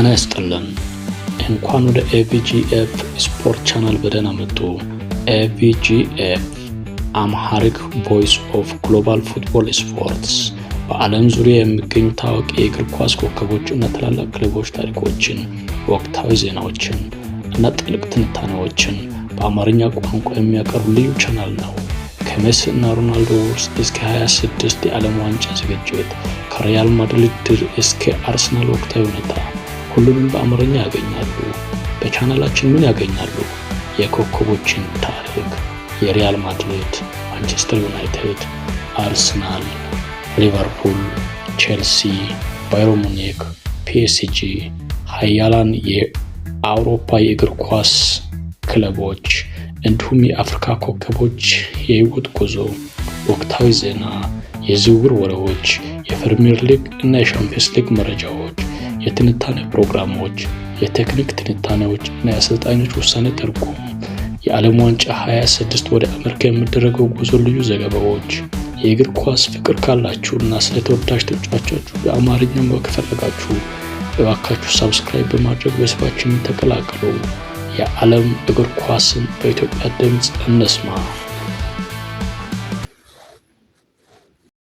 ጤና ይስጥልን። እንኳን ወደ ኤቪጂኤፍ ስፖርት ቻናል በደህና መጡ። ኤቪጂኤፍ፣ Amharic Voice of Global Football Sports፣ በዓለም ዙሪያ የሚገኙ ታዋቂ የእግር ኳስ ኮከቦች እና ታላላቅ ክለቦች ታሪኮችን፣ ወቅታዊ ዜናዎችን እና ጥልቅ ትንታኔዎችን በአማርኛ ቋንቋ የሚያቀርብ ልዩ ቻናል ነው። ከሜሲ እና ሮናልዶ ውርስ እስከ 26 የዓለም ዋንጫ ዝግጅት፣ ከሪያል ማድሪድ ድል እስከ አርሰናል ወቅታዊ ሁኔታ፣ ሁሉንም በአማርኛ ያገኛሉ። በቻናላችን ምን ያገኛሉ? የኮከቦችን ታሪክ፣ የሪያል ማድሪድ፣ ማንቸስተር ዩናይትድ፣ አርሰናል፣ ሊቨርፑል፣ ቼልሲ፣ ባየር ሙኒክ፣ ፒኤስጂ፣ ሀያላን የአውሮፓ የእግር ኳስ ክለቦች እንዲሁም የአፍሪካ ኮከቦች የህይወት ጉዞ፣ ወቅታዊ ዜና፣ የዝውውር ወሬዎች፣ የፕሪሚየር ሊግ እና የሻምፒየንስ ሊግ መረጃዎች፣ የትንታኔ ፕሮግራሞች፣ የቴክኒክ ትንታኔዎች እና የአሰልጣኞች ውሳኔ ትርጉም፣ የዓለም ዋንጫ 26 ወደ አሜሪካ የሚደረገው ጉዞ ልዩ ዘገባዎች። የእግር ኳስ ፍቅር ካላችሁ እና ስለ ተወዳጅ ተጫዋቾቻችሁ በአማርኛ ማወቅ ከፈለጋችሁ፣ እባካችሁ subscribe በማድረግ ቤተሰባችንን ተቀላቀሉ። የዓለም እግር ኳስን በኢትዮጵያ ድምፅ እንስማ።